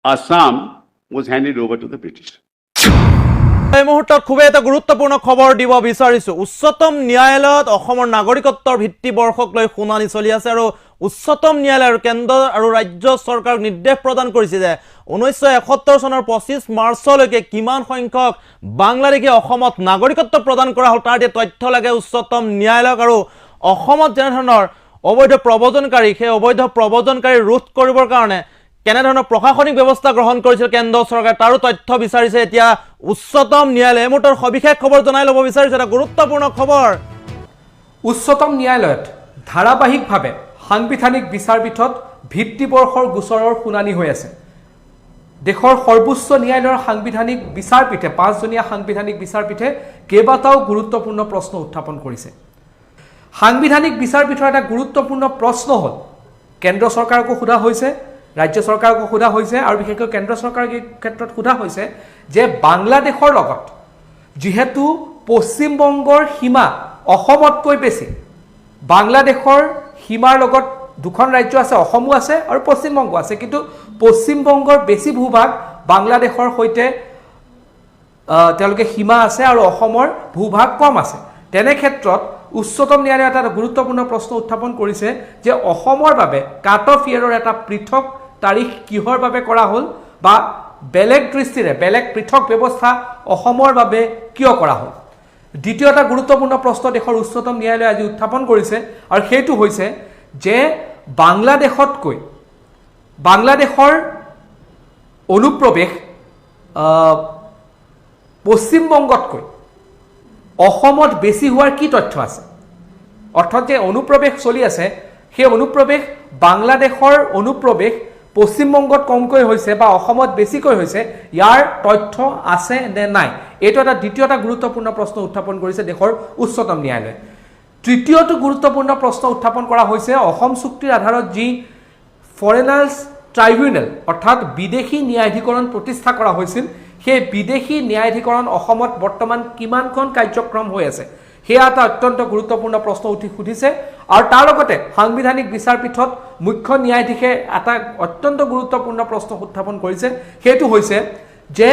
Assam was handed over to the British. এই মুহূৰ্তত খুবেই এটা গুৰুত্বপূৰ্ণ খবৰ দিব বিচাৰিছো। উচ্চতম ন্যায়ালয়ত অসমৰ নাগৰিকত্বৰ ভিত্তিবৰ্ষক লৈ শুনানি চলি আছে আৰু উচ্চতম ন্যায়ালয় আৰু কেন্দ্ৰ আৰু ৰাজ্য চৰকাৰক নিৰ্দেশ প্ৰদান কৰিছে যে 1971 চনৰ 25 মাৰ্চলৈকে কিমান সংখ্যক বাংলাদেশী অসমত নাগৰিকত্ব প্ৰদান কৰা হ'ল, তাৰ এতিয়া তথ্য লাগে উচ্চতম ন্যায়ালয়ক। আৰু অসমত যেনেধৰণৰ অবৈধ প্ৰব্ৰজনকাৰী, সেই অবৈধ প্ৰব্ৰজনকাৰী ৰোধ কৰিবৰ কাৰণে কেনেধৰণৰ প্ৰশাসনিক ব্যৱস্থা গ্ৰহণ কৰিছিল কেন্দ্ৰ চৰকাৰে, তাৰো তথ্য বিচাৰিছে এতিয়া উচ্চতম ন্যায়ালয়ে। এই মুহূৰ্তৰ সবিশেষ খবৰ জনাই ল'ব বিচাৰিছে, এটা গুৰুত্বপূৰ্ণ খবৰ। উচ্চতম ন্যায়ালয়ত ধাৰাবাহিকভাৱে সাংবিধানিক বিচাৰপীঠত ভিত্তিবৰ্ষৰ গোচৰৰ শুনানি হৈ আছে। দেশৰ সৰ্বোচ্চ ন্যায়ালয়ৰ সাংবিধানিক বিচাৰপীঠে, পাঁচজনীয়া সাংবিধানিক বিচাৰপীঠে কেইবাটাও গুৰুত্বপূৰ্ণ প্ৰশ্ন উত্থাপন কৰিছে। সাংবিধানিক বিচাৰপীঠৰ এটা গুৰুত্বপূৰ্ণ প্ৰশ্ন হ'ল, কেন্দ্ৰ চৰকাৰকো সোধা হৈছে, ৰাজ্য চৰকাৰকো সোধা হৈছে আৰু বিশেষকৈ কেন্দ্ৰ চৰকাৰক এই ক্ষেত্ৰত সোধা হৈছে যে বাংলাদেশৰ লগত যিহেতু পশ্চিমবংগৰ সীমা অসমতকৈ বেছি, বাংলাদেশৰ সীমাৰ লগত দুখন ৰাজ্য আছে, অসমো আছে আৰু পশ্চিমবংগ আছে, কিন্তু পশ্চিমবংগৰ বেছি ভূভাগ বাংলাদেশৰ সৈতে তেওঁলোকে সীমা আছে আৰু অসমৰ ভূভাগ কম আছে। তেনে ক্ষেত্ৰত উচ্চতম ন্যায়ালয়ে এটা গুৰুত্বপূৰ্ণ প্ৰশ্ন উত্থাপন কৰিছে যে অসমৰ বাবে কাট অফ ইয়েৰৰ এটা পৃথক তাৰিখ কিহৰ বাবে কৰা হ'ল বা বেলেগ দৃষ্টিৰে বেলেগ পৃথক ব্যৱস্থা অসমৰ বাবে কিয় কৰা হ'ল? দ্বিতীয় এটা গুৰুত্বপূৰ্ণ প্ৰশ্ন দেশৰ উচ্চতম ন্যায়ালয়ে আজি উত্থাপন কৰিছে আৰু সেইটো হৈছে যে বাংলাদেশতকৈ বাংলাদেশৰ অনুপ্ৰৱেশ পশ্চিমবংগতকৈ অসমত বেছি হোৱাৰ কি তথ্য আছে? অৰ্থাৎ যে অনুপ্ৰৱেশ চলি আছে, সেই অনুপ্ৰৱেশ, বাংলাদেশৰ অনুপ্ৰৱেশ পশ্চিমবংগত কমকৈ হৈছে বা অসমত বেছিকৈ হৈছে, ইয়াৰ তথ্য আছে নে নাই? এইটো এটা দ্বিতীয় এটা গুৰুত্বপূৰ্ণ প্ৰশ্ন উত্থাপন কৰিছে দেশৰ উচ্চতম ন্যায়ালয়ে। তৃতীয়টো গুৰুত্বপূৰ্ণ প্ৰশ্ন উত্থাপন কৰা হৈছে, অসম চুক্তিৰ আধাৰত যি ফৰেনাৰ্ছ ট্ৰাইব্যুনেল অৰ্থাৎ বিদেশী ন্যায়াধিকৰণ প্ৰতিষ্ঠা কৰা হৈছিল, সেই বিদেশী ন্যায়াধিকৰণ অসমত বৰ্তমান কিমানখন কাৰ্যক্ৰম হৈ আছে, সেয়া এটা অত্যন্ত গুৰুত্বপূৰ্ণ প্ৰশ্ন উঠি সুধিছে। আৰু তাৰ লগতে সাংবিধানিক বিচাৰপীঠত মুখ্য ন্যায়াধীশে এটা অত্যন্ত গুৰুত্বপূৰ্ণ প্ৰশ্ন উত্থাপন কৰিছে। সেইটো হৈছে যে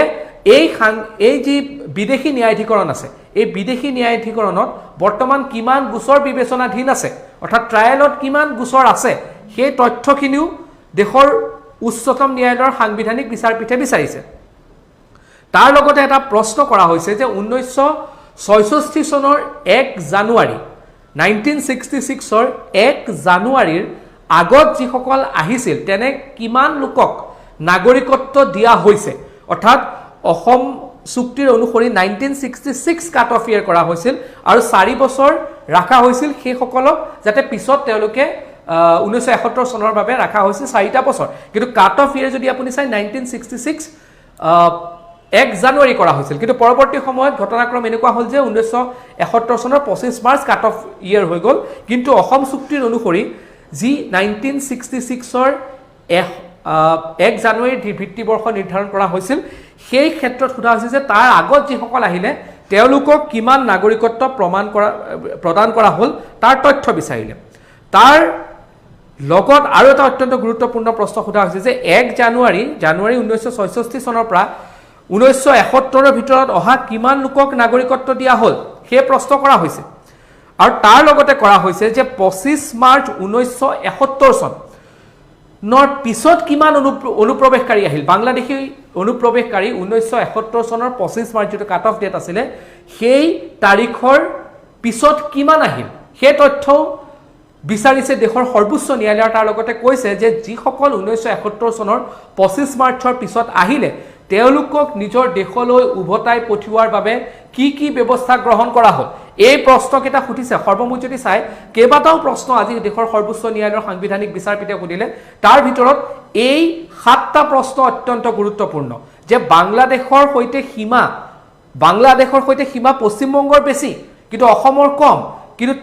এই যি বিদেশী ন্যায়াধিকৰণ আছে, এই বিদেশী ন্যায়াধিকৰণত বৰ্তমান কিমান গোচৰ বিবেচনাধীন আছে, অৰ্থাৎ ট্ৰায়েলত কিমান গোচৰ আছে, সেই তথ্যখিনিও দেশৰ উচ্চতম ন্যায়ালয়ৰ সাংবিধানিক বিচাৰপীঠে বিচাৰিছে। তাৰ লগতে এটা প্ৰশ্ন কৰা হৈছে যে 1966 চনৰ 1 জানুৱাৰী, 1966ৰ 1 জানুৱাৰীৰ আগত যিসকল আহিছিল, তেনে কিমান লোকক নাগৰিকত্ব দিয়া হৈছে? অৰ্থাৎ অসম চুক্তিৰ অনুসৰি 1966 কাট অফ ইয়েৰ কৰা হৈছিল আৰু 4 বছৰ ৰখা হৈছিল সেইসকলক, যাতে পিছত তেওঁলোকে 1971 চনৰ বাবে ৰখা হৈছিল 4টা বছৰ। কিন্তু কাট অফ ইয়েৰ যদি আপুনি চাই, 1966 1 জানুৱাৰী কৰা হৈছিল। কিন্তু পৰৱৰ্তী সময়ত ঘটনাক্ৰম এনেকুৱা হ'ল যে 1971 চনৰ 25 মাৰ্চ কাট অফ ইয়েৰ হৈ গ'ল। কিন্তু অসম চুক্তিৰ অনুসৰি যি 1966ৰ 1 জানুৱাৰীৰ ভিত্তিবৰ্ষ নিৰ্ধাৰণ কৰা হৈছিল, সেই ক্ষেত্ৰত সোধা হৈছে যে তাৰ আগত যিসকল আহিলে, তেওঁলোকক কিমান নাগৰিকত্ব প্ৰমাণ কৰা প্ৰদান কৰা হ'ল, তাৰ তথ্য বিচাৰিলে। তাৰ লগত আৰু এটা অত্যন্ত গুৰুত্বপূৰ্ণ প্ৰশ্ন সোধা হৈছে যে 1 জানুৱাৰী জানুৱাৰী 1966 চনৰ পৰা 1971ৰ ভিতৰত অহা কিমান লোকক নাগৰিকত্ব দিয়া হ'ল, সেই প্ৰশ্ন কৰা হৈছে। আৰু তাৰ লগতে কৰা হৈছে যে 25 মাৰ্চ 1971 চনৰ পিছত কিমান অনুপ্ৰৱেশকাৰী আহিল, বাংলাদেশী অনুপ্ৰৱেশকাৰী। 1971 চনৰ 25 মাৰ্চ যিটো কাট অফ ডেট আছিলে, সেই তাৰিখৰ পিছত কিমান আহিল, সেই তথ্যও বিচাৰিছে দেশৰ সৰ্বোচ্চ ন্যায়ালয়ৰ। তাৰ লগতে কৈছে যে যিসকল 1971 চনৰ 25 মাৰ্চৰ পিছত আহিলে, তেওঁলোকক নিজৰ দেশলৈ উভতাই পঠিওৱাৰ বাবে কি কি ব্যৱস্থা গ্ৰহণ কৰা হ'ল, এই প্ৰশ্নকেইটা সুধিছে। সৰ্বমুঠ যদি চাই, কেইবাটাও প্ৰশ্ন আজি দেশৰ সৰ্বোচ্চ ন্যায়ালয়ৰ সাংবিধানিক বিচাৰপীঠে সুধিলে। তাৰ ভিতৰত এই সাতটা প্ৰশ্ন অত্যন্ত গুৰুত্বপূৰ্ণ যে বাংলাদেশৰ সৈতে সীমা পশ্চিমবংগৰ বেছি কিন্তু অসমৰ কম, কিন্তু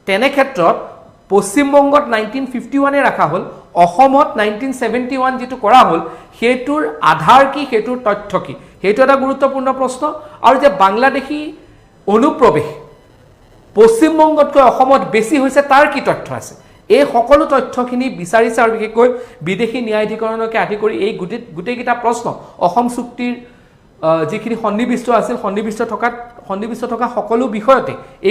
তেনে ক্ষেত্ৰত পশ্চিমবংগত 1951-এ ৰখা হ'ল, অসমত 1971 যিটো কৰা হ'ল, সেইটোৰ আধাৰ কি, সেইটোৰ তথ্য কি, সেইটো এটা গুৰুত্বপূৰ্ণ প্ৰশ্ন। আৰু যে বাংলাদেশী অনুপ্ৰৱেশ পশ্চিমবংগতকৈ অসমত বেছি হৈছে, তাৰ কি তথ্য আছে? এই সকলো তথ্যখিনি বিচাৰিছে আৰু বিশেষকৈ বিদেশী ন্যায়াধিকৰণকে আদি কৰি এই গোটেইকেইটা প্ৰশ্ন অসম চুক্তিৰ যিখিনি সন্নিৱিষ্ট আছিল, সন্নিৱিষ্ট থকা সকলো বিষয়তে এই